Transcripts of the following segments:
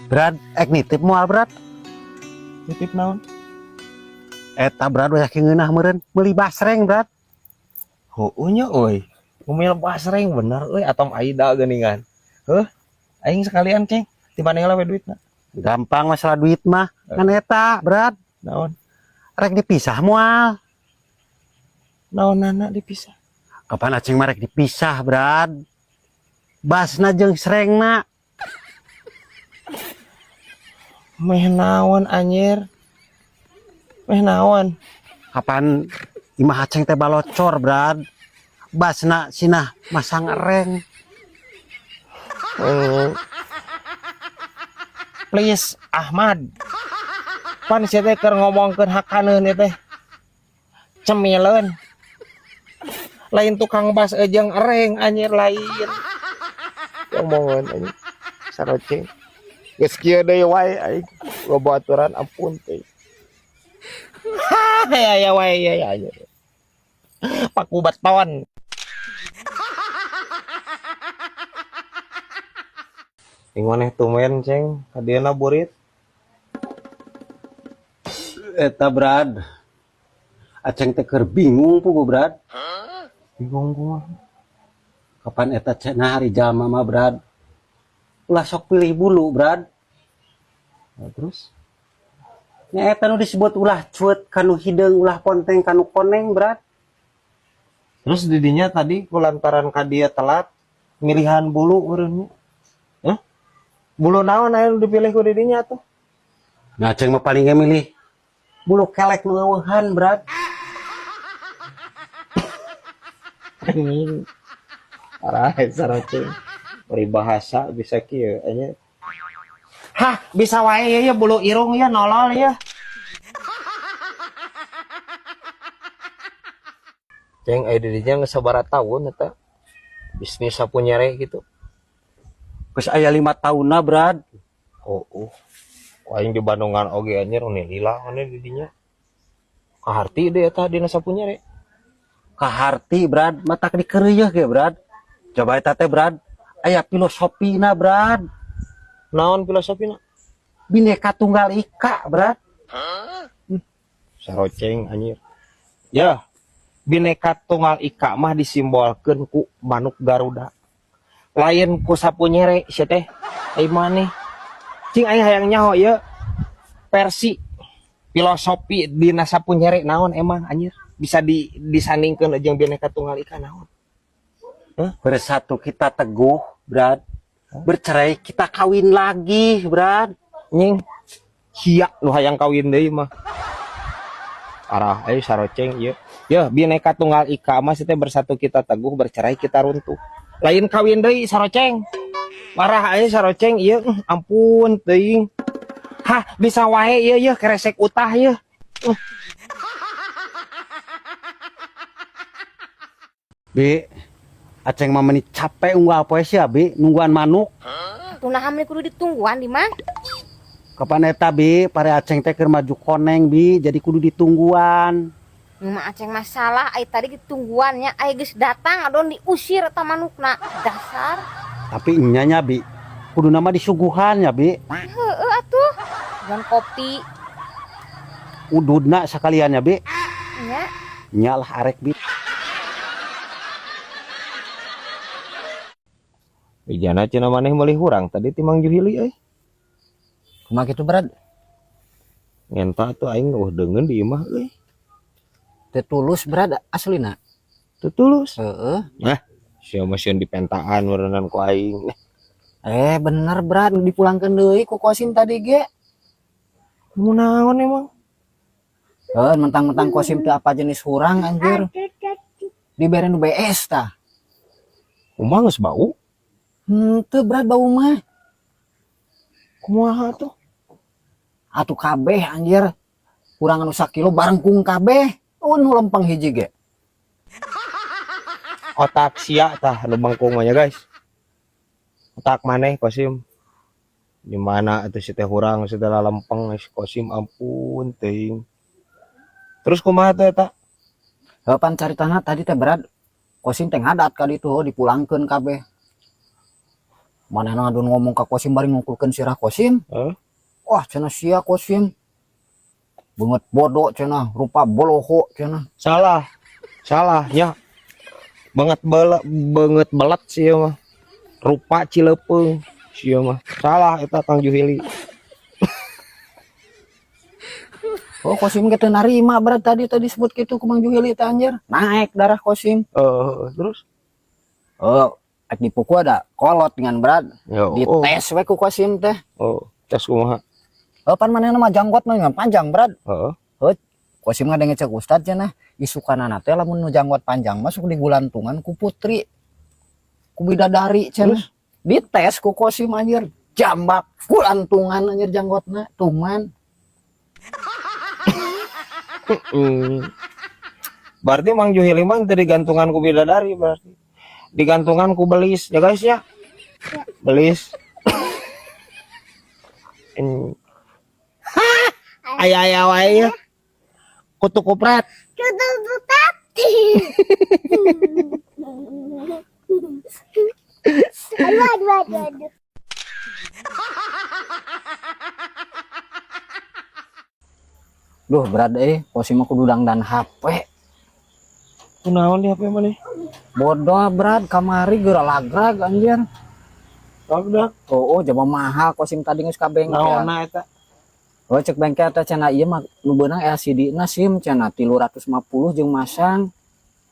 Brad, ek nitip moal, Brad? Nitip naon? Eta, Brad, banyak yang ngeunah meureun meuli basreng, Brad. Heueuh nya euy. Ngumil basreng bener euy atom Aida geuningan. Heuh. Aing sekalian, Ceng. Di mana heula we duitna? Gampang masalah duit mah. Ngan eta, Brad, Naon? Rek dipisah moal? Naonana dipisah? Kapan aceng mah rek dipisah, Brad? Basna jeung srengna. Meh naon, anjir? Meh naon? Kapan imah aceng teh balocor, Brad? Basna sinah masang reng. Oh. Please, Ahmad. Pan sia teh keur ngomongkeun hakaneun ieu teh. Cemileun. Lain tukang bas jeung ereng, anjir, lain. Omongan anjing. Saroceng. Geus kieu deui wae aing. Loba aturan, ampun teh. Ya ya wae ya ya. Ya. Paku beton. Ing maneh tumben, Ceng, kadieuna burit. Eta, Brad. Aceng teh keur bingung pugu, Brad. Bingung kumaha? Kapan eta cenah hari jalma mah, Brad? Ulah sok pilih bulu, Brad. Nah, terus? Nya eta nu disebut ulah cuet kanu hideung, ulah ponteng kanu koneng, Brad. Terus didinya tadi kulantaran ka dia telat milihan bulu meureun nya. Hah? Bulu naon aya nu dipilih ku didinya tuh? Nah, aceng mah paling ge milih bulu kelek nu eueuhan, Brad. Anjing. Parah saroceng. Peribahasa bisa kieu anya. Hah, bisa wae ya, ya bulu irung ya nolol ya. Ceng, aya didinya geus sabaraha tahun eta bisnis sapu nyere gitu? Geus aya 5 tahunna, Brad. Oh. Ku aing di Bandungan oge anjir uni lila ane didinya. Kaharti deui eta dina sapu nyere. Kaharti, Brad, matak dikeureuyeah ge, Brad. Coba eta teh, Brad, aya filosofina, Brad. Naon filosofina? Bineka Tunggal Ika, Brad. Saroceng anjir. Ya, Bineka Tunggal Ika mah disimbolkeun ku manuk Garuda. Lain ku sapu nyere sia teh. Ai maneh. Cing, aing hayang nyaho ieu versi filosofi dina sapu nyere naon emang, anjir? Bisa disandingkeun jeung Bineka Tunggal Ika naon? Hah? Bersatu kita teguh, Brad. Bercerai kita kawin lagi, Brad. Nying. Sia nu hayang kawin deui mah. Parah euy saroceng ieu. Ya, Bineka Tunggal Ika mah teh bersatu kita teguh, bercerai kita runtuh. Lain kawin deui, saroceng. Parah euy saroceng ieu, ampun teuing. Hah, bisa wae ieu yeuh keresek utah ieu. Bi, aceng mah meni capek unggal poe sia, Bi, nungguan manuk. Atuh naha meni kudu ditungguan di mah? Kapan eta, Bi, pare aceng teh keur maju koneng, Bi, jadi kudu ditungguan. Nu mah aceng masalah ai tadi ditungguannya, ai geus datang adon diusir eta manukna. Dasar. Tapi nya nya, Bi, kudu nama disuguhan ya, Bi. Heeh atuh. Suguhan kopi. Ududna sakalian ya, Bi. Nya. Nya lah arek, Bi. Ijana cenah maneh meuli hurang tadi ti Mang Juhili euy. Kumaha kitu, Brad? Ngenta atuh aing eueuh deungeun di imah euy. Teu tulus, Brad, aslina. Teu tulus. Heeh. Nah, sia mah sieun dipentaan meureunnan ku aing. Bener, Brad, dipulangkeun deui ku Kosim tadi ge. Mu naon emang? Heuh, mentang-mentang Kosim teu apa jenis hurang anjir. Dibere nu BS tah. Kumaha geus bau? Henteu, Brad, bau mah. Kumaha tuh? Atuh kabeh anjir. Kurang anu sakilo barengkung kabeh. Oh, nu lempeng hiji ge. Otak sia tah nu bengkung mah nya, guys. Otak maneh, Kosim. Di mana atuh si teh hurang si teh lempeng si Kosim, ampun teuing. Terus kumaha teh eta? Heuh, pan caritana tadi teh, Brad, Kosim teh ngadat ka ditu, heuh, dipulangkeun kabeh. Manehna ngadon ngomong ka Kosim bari ngungkulkeun sirah Kosim. Heeh. Wah, cenah sia Kosim. Beungeut bodoh cenah, rupa boloho cenah. Salah. Salah nya. Banget bele, beungeut belet sia mah. Rupa cilepeung sia mah. Salah eta Kang Juhili. Oh, Kosim ge teu narima berat tadi tadi disebut kitu ku Mang Juhili teh anjir. Naik darah Kosim. Terus? Oh, ek dipukul ada kolot dengan berat. Ya, oh. Dites we ku Kosim teh. Oh, tes kumaha? Oh, pan manehna mah janggot mah ngan panjang berat. Heeh. Heuh, Kosim ngadenge cek ustad cenah, isukanana teh lamun nu janggot panjang mah sok digulantungan ku putri. Ku bidadari cenah. Dites ku Kosim anjir, jambak gulantungan anjir janggotna, tuman. Berarti Mang Juhili mah teu digantungan ku bidadari berarti. Digantungan ku belis ya guys ya. Belis. Aya aya wae ya. Kutu kupret. Kutu kupret. Aduh aduh aduh aduh. Duh, berat Kosim mah kudu dangdan HP. Kunaon di HP maneh? Bodoh berat kamari geura lagrag anjir. Lagrag. Oh, jaba mahal Kosim tadi geus ka bengkel. Naonna eta? Oh, cek bengkel teh cenah ieu mah nu beunang LCD na SIM cenah 350 jeung masang.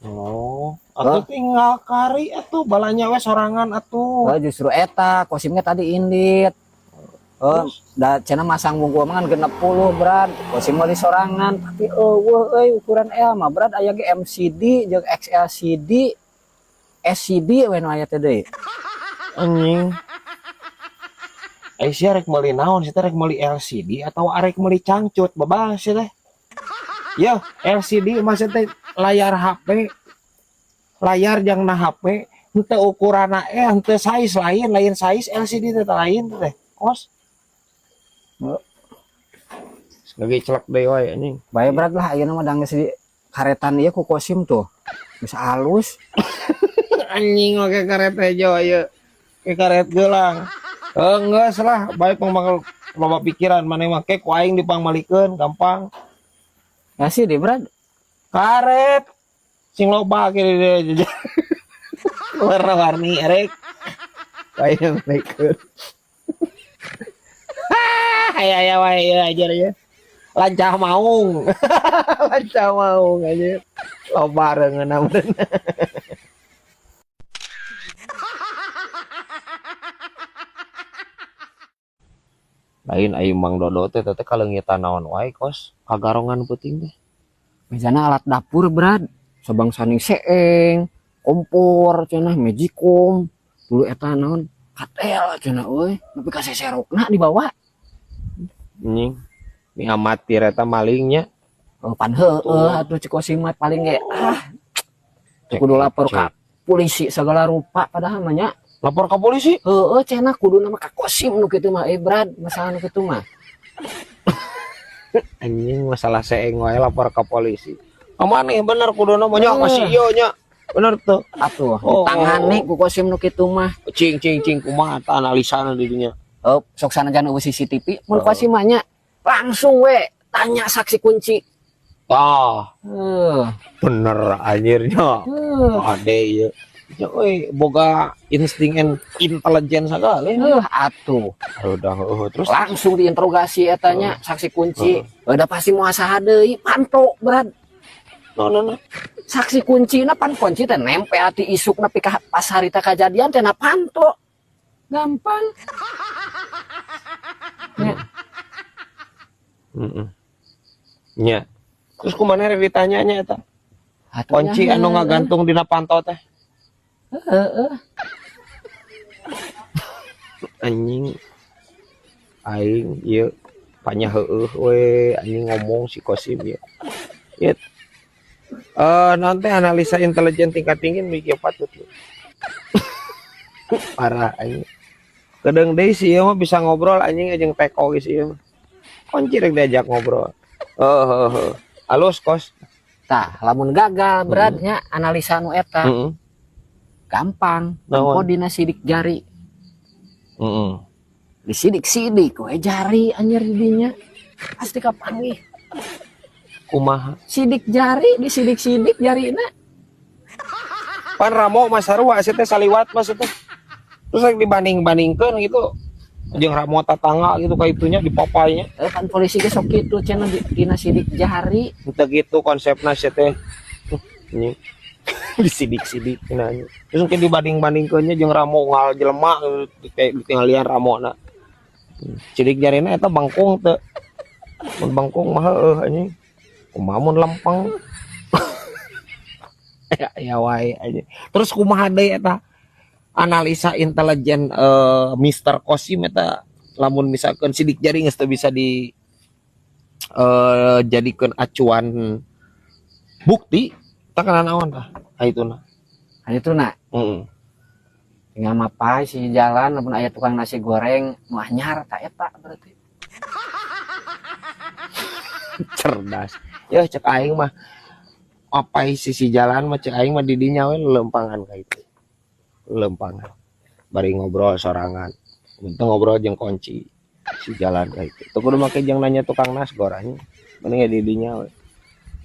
Oh, atuh tinggal kari atuh balanya we sorangan atuh. Oh, justru eta Kosimnya tadi indit. Oh, da cenah masang bungkul mah kan 60 berat. Kosim meuli sorangan tapi eueuh euy ukuran L mah berat aya ge MCD jeung XLCD SCD we nu aya teh deui. Anjing. Sia rek meuli naon sih teh, rek meuli LCD atau arek meuli cangcut babah sih teh. Ya, LCD maksud teh layar HP. Layar jang na HP henteu ukuranna henteu size lain, lain size LCD teh lain teh. Kos. Lagi celak deui wae anjing. Bae berat lah ayeuna mah dang geus di karetan ieu ku Kosim tuh. Geus halus. Anjing oke karet hejo ieu. Ke karet geulang. Geus lah, bae pang loba pikiran maneh mah ke ku aing dipangmalikeun gampang. Ngasih deh berat. Karet sing loba ke di warna-warni erek. Bae malikeun. Aya aya wae ieu aja ya. Lancah maung. Lancah maung aja. Loba reungeunna bener. Lain aing Mang Dodo teh teh kaleungitan naon wae kos kagarongan peuting teh. Misalnya alat dapur berat, sabangsa ning seeng, kompor cenah magicom, dulu eta naon katel cenah euy, nepi ka seserokna dibawa. Anjing. Ni amatir eta malingnya. Oh, pan heueuh atuh cek Kosim mah paling ge ah. Kudu lapor ka polisi segala rupa padahal mah nya. Lapor ke polisi? Heeh, cenah kudu nama ka Kosim nu kitu mah berat masalah nu kitu mah. Anjing masalah seeng wae lapor ke polisi. Amaneh bener kudu nama nya masih ieu nya. Bener tuh. Atuh, ditangani ku Kosim nu kitu mah. Cing cing cing kumaha ta analisana di dinya. Oh, sok sanajan eueuh CCTV mun Kosim mah nya langsung we tanya saksi kunci. Ah. Heuh. Bener anjirnya. Ade ieu. Ya euy boga insting and intelligence sagala. Atuh. Udah terus langsung diinterogasi eta nya saksi kunci. Udah pasti moal saha deui, panto berat. No, no, no. Saksi kuncina pan kunci teh nempe ati isuk nepi ka pas harita kajadian teh na panto. Gampang. Ya. Nya. Terus kumaha rek ditanyanya eta? Atuh Kunci nya, anu ngagantung dina panto teh. Heeh. Anjing. Aing ieu panya heueuh we anjing ngomong si Kosim ieu. Ieu. Nanti analisa intelijen tingkat tinggi mikir patut. Parah anjing. Kedeung deui si ieu mah bisa ngobrol anjing jeung teko ge si ieu mah. Kunci rek diajak ngobrol. Heeh. Alus kos. Tah, lamun gagal beratnya analisa nu eta. Gampang. Naon? Tempo dina sidik jari. Disidik-sidik we jari anjir di dinya. Pasti kapanggih. Kumaha? Sidik jari, disidik-sidik jarina. Pan ramo mah sarua sia teh, saliwat mah sia teh. Terus rek dibanding-bandingkeun gitu jeung ramo tatangga gitu ka itunya dipapainya. Eh, kan polisi ge sok kitu cenah dina sidik jari. Henteu gitu konsepna sia teh. Ini disidik-sidik cenah. Terus mungkin dibanding-bandingkeunnya jeung ramo ngal jelema gitu, kayak ditinggalian ramona. Sidik jarina eta bangkung teu? Mun bangkung mah heueuh anjing. Kumaha mun lempeng? Ya, ya wae aja. Terus kumaha deui eta analisa intelijen Mr. Kosim eta, lamun misalkan sidik jari geus teu bisa di jadikeun acuan bukti, tak kana naon tah aituna? Kan itu nak Heeh. tinggal mapai si jalan, lamun aya tukang nasi goreng nu anyar, tak eta berarti. Cerdas. Ya, cek aing mah apa sisi jalan mah, cek aing mah didinya we lempangan ka itu. Lempangan. Bari ngobrol sorangan. Untung ngobrol jeung kunci si jalan ka itu. Tuh kudu make jeung nanya tukang nasgor anjing. Mending ya didinya we.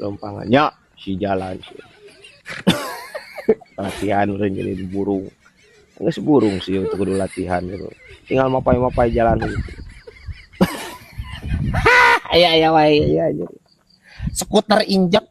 Lempangan nya si jalan sih. Latihan urang jadi burung. Geus burung sih untuk kudu latihan gitu. Tinggal mapai-mapai jalan gitu. Aya aya wae ya jadi. Skuter injek.